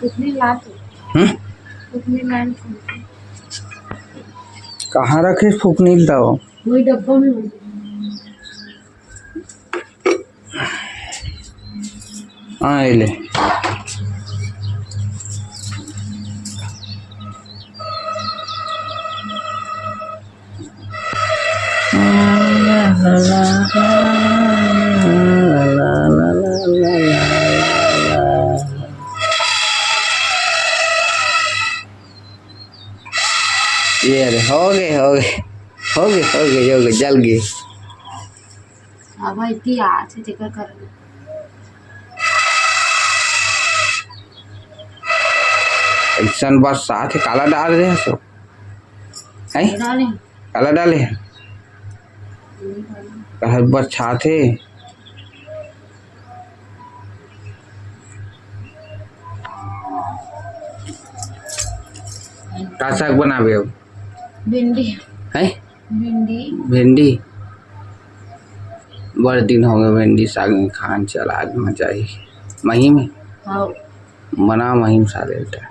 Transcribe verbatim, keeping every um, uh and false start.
फुकनी ला तो। हम्म? फुकनी ला तो। कहाँ रखे फुकनी ला तो? वही डब्बा में। हाँ, ये ले। ये रे, हो गए, हो गए, हो गए, हो गए, हो गए, जल गए। अब भाई, इतनी आज है, जेकर कर। ऐसन बरसात है, काला डाल रहे हैं सब। हैं? डाले। काला डाले हैं। कहत बरसात है। का साग बनाबे अब? भिंडी। हैं? भिंडी। भिंडी। बड़ दिन हो गए भिंडी साग नहीं खान, चल आज मजा ही। महीम? हाँ। बना महीम साले बेटा।